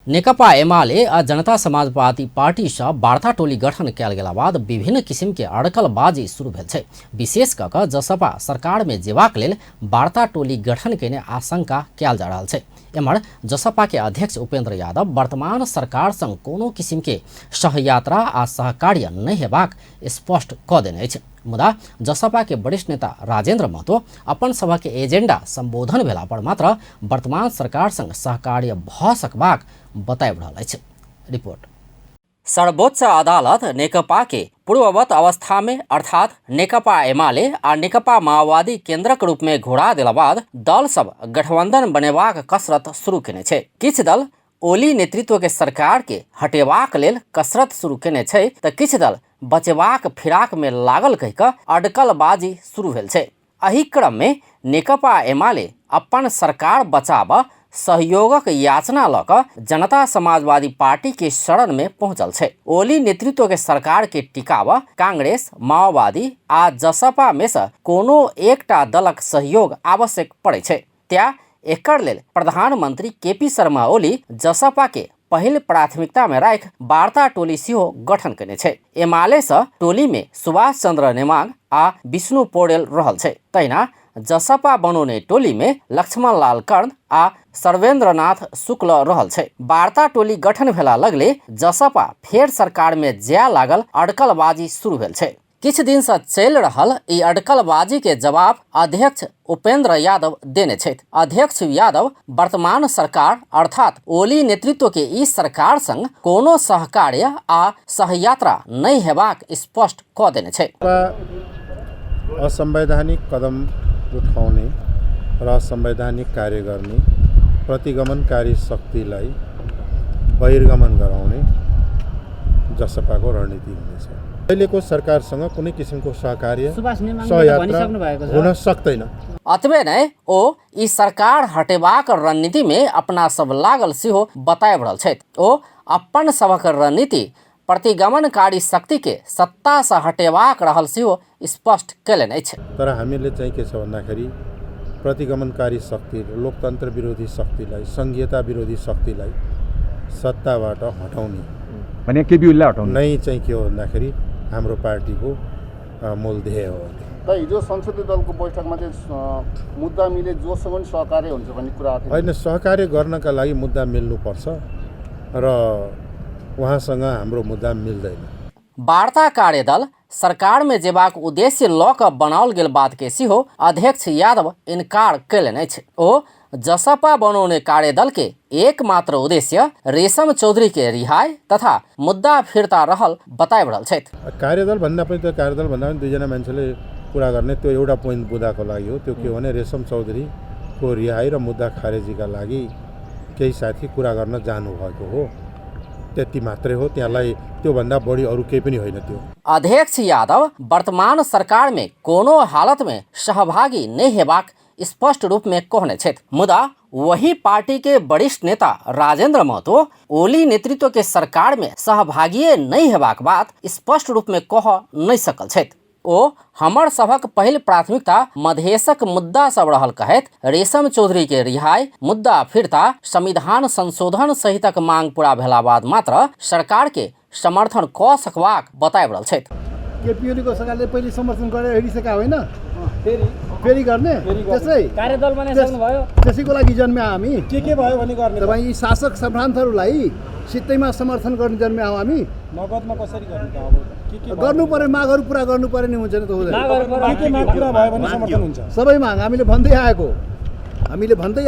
नेकपा एमाले आ जनता समाजवादी पार्टी सँ वार्ता टोली गठन कयल गेला बाद विभिन्न किसिम के अड़कलबाजी शुरू भेल छै। विशेष कऽ कऽ जसपा सरकार में जेबाक लेल वार्ता टोली गठन केने आशंका कयल जा रहल छै। एम्हर जसपा के अध्यक्ष उपेंद्र यादव वर्तमान सरकार संग कोनो किसिम के सहयात्रा आ सहकार्य नहि हेबाक स्पष्ट कऽ देने अछि। मुदा जसपा के वरिष्ठ नेता राजेंद्र महतो अपन सभक एजेंडा संबोधन भेला पर मात्र वर्तमान सरकार संग सहकार्य भऽ सकबाक बताबि रहल अछि। रिपोर्ट। सर्वोच्च अदालत नेकपा के पूर्ववत अवस्था में अर्थात नेकपा एमाले आ नेकपा माओवादी केंद्रक रूप में घुरा देला बाद दल सब गठबंधन बनेबाक कसरत शुरू केने छै। किछु दल ओली नेतृत्व के सरकार के हटेबाक लेल कसरत शुरू केने छै तऽ किछु दल बचेबाक फिराक में लागल कहि कऽ अडकलबाजी शुरू भेल छै। एहि क्रम में नेकपा एमाले अपन सरकार बचाबऽ सहयोगक याचना लऽ कऽ जनता समाजवादी पार्टी के शरण में पहुंचल छै। ओली नेतृत्व के सरकार के टिकाबऽ कांग्रेस, माओवादी आ जसपा में सँ कोनो एकटा दलक सहयोग आवश्यक पड़ै छै। त्या एकर लेल प्रधानमंत्री केपी शर्मा ओली जसपा के पहिल प्राथमिकता में राखि वार्ता टोली सेहो गठन केने छै। एमाले सँ टोली में सुभाष चंद्र नेमांग आ विष्णु पौडेल रहल छै। तहिना जसपा बनौने टोली में लक्ष्मण लाल कर्ण आ सर्वेंद्रनाथ शुक्ल रहल छै। वार्ता टोली गठन भेला लगले जसपा फेर सरकार में जाय लागल अड़कलबाजी शुरू भेल छै। किछु दिन से चलि रहल ई अटकलबाजी के जवाब अध्यक्ष उपेंद्र यादव देने छथि। अध्यक्ष यादव वर्तमान सरकार अर्थात ओली नेतृत्व के ई सरकार संग कोनो सहकार्य आ सहयात्रा नहि हेबाक स्पष्ट कऽ देने छथि। असंवैधानिक कदम उठाउने र असंवैधानिक कार्य गर्ने प्रतिगमनकारी शक्तिलाई बहिर्गमन गराउने जसपाको रणनीति हुनेछ। अहिलेको सरकारसँग कुनै किसिमको सहकार्य सहयात्रा हुन सक्दैन। अतबे नहि, ओ ई सरकार हटेबाक रणनीति में अपना सब लागल सेहो बताबि रहल छथि। ओ अपन सभक रणनीति प्रतिगमनकारी शक्ति के सत्ता सँ हटेबाक रहल सेहो स्पष्ट कयलनि अछि। तर हामीले चाहिँ के छ भन्दाखेरि प्रतिगमनकारी शक्ति, लोकतन्त्र विरोधी शक्तिलाई, सङ्घीयता विरोधी शक्तिलाई सत्ताबाट हटाउने भने केपी ओलीलाई हटाउने नै चाहिँ के हो भन्दाखेरि हाम्रो पार्टीको मूल ध्येय हो। त हिजो संसदीय दलको बैठकमा चाहिँ मुद्दा मिले जोसँग पनि सहकार्य हुन्छ भन्ने कुरा आएको थियो। होइन, सहकार्य गर्नका लागि मुद्दा मिल्नुपर्छ र उहाँसँग हाम्रो मुद्दा मिल्दैन। वार्ता कार्यदल सरकार में जेबाक उद्देश्य लऽ कऽ बनाओल गेल बात के सेहो अध्यक्ष यादव इनकार कयलनि अछि। ओ जसपा बनौने कार्यदल के एकमात्र उद्देश्य रेशम चौधरी के रिहाई तथा मुद्दा फिर्ता रहल बताबि रहल छथि। कार्यदल भन्दा पनि त कार्यदल भन्दा पनि दुईजना मान्छेले कुरा गर्ने त्यो एउटा पोइन्ट बुँदाको लागि हो। त्यो के हो भने रेशम चौधरीको रिहाई र मुद्दा खारेजीका लागि केही साथी कुरा गर्न जानुभएको हो, त्यति मात्रै हो। त्यहाँलाई त्योभन्दा बढी अरू केही पनि होइन। त्यो अध्यक्ष यादव वर्तमान सरकार में कोनो हालत में सहभागी नहि हेबाक स्पष्ट रूप में कहने छथि। मुदा वही पार्टी के वरिष्ठ नेता राजेंद्र महतो ओली नेतृत्व के सरकार में सहभागी नहि हेबाक बात स्पष्ट रूप में कह नहि सकल छथि। ओ हमर सभक पहिल प्राथमिकता मधेशक मुद्दा सब रहल कहैत रेशम चौधरी के रिहाई, मुद्दा फिर्ता, संविधान संशोधन सहितक मांग पूरा भेला बाद मात्र सरकार के समर्थन कऽ सकबाक बताबि रहल छथि। केपी ओलीको सरकारले पहिले समर्थन गरेर हेरिसकेका होइन, फेरि गर्ने त्यसै कार्यदल बनाइसक्नु भयो, त्यसैको लागि जन्म्या हामी। के भयो भने गर्ने? तपाईँ यी शासक सम्भ्रान्तहरूलाई सित्तैमा समर्थन गर्ने जन्म्या हौँ हामी। नगदमा कसरी गर्ने त? अब के के गर्नु पर्यो, मागहरू पुरा गर्नु पर्यो नि, हुन्छ नि त, हुँदैन। के के माग पुरा भयो भने समर्थन हुन्छ? सबै माग हामीले भन्दै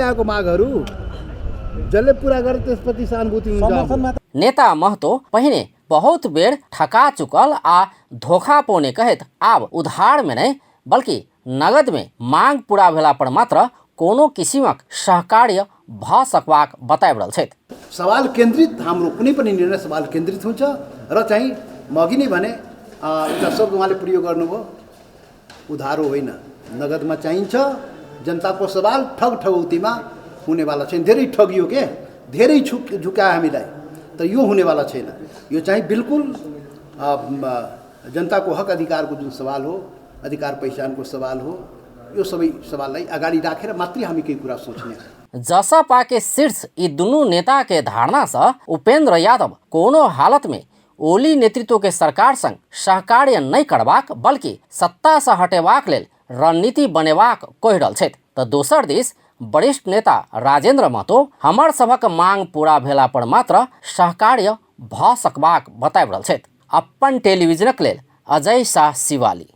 आएको मागहरू जसले पुरा गर्यो त्यसप्रति सहानुभूति हुन्छ। समर्थन नेता महतो पहिने बहुत बेर ठका चुकल आ धोखा पौने कहैत आब उधार में नहीं बल्कि नगद में मांग पूरा भेला पर मात्र कोनो किसिमक सहकार्य भऽ सकबाक बताबि रहल छथि। सवाल केन्द्रित हाम्रो कुनै पनि निर्णय सवाल केन्द्रित हुन्छ र चाहिँ म अघि नै भने, एउटा शब्द उहाँले प्रयोग गर्नुभयो, उधारो होइन नगदमा चाहिन्छ। जनताको सवाल ठग ठगौतीमा हुनेवाला छैन। धेरै ठगियो के, धेरै झुकायो हामीलाई, तर यो हुनेवाला छैन। यो चाहिँ बिल्कुल जनताको हक अधिकारको जुन सवाल हो, अधिकार पहिचानको सवाल हो, यो सबै सवाललाई अगाडि राखेर मात्रै हामी केही कुरा सोच्ने। जसपा के शीर्ष ई दुनू नेता के धारणा सँ उपेंद्र यादव कोनो हालत में ओली नेतृत्व के सरकार संग सहकार्य नहि करबाक बल्कि सत्ता सँ हटेबाक लेल रणनीति बनेबाक कहि रहल छथि। तऽ दोसर दिस वरिष्ठ नेता राजेंद्र महतो हमर सभक मांग पूरा भेला पर मात्र सहकार्य भऽ सकबाक बताबि रहल छथि। अपन टेलीविजनक लेल अजय शाह शिवाली।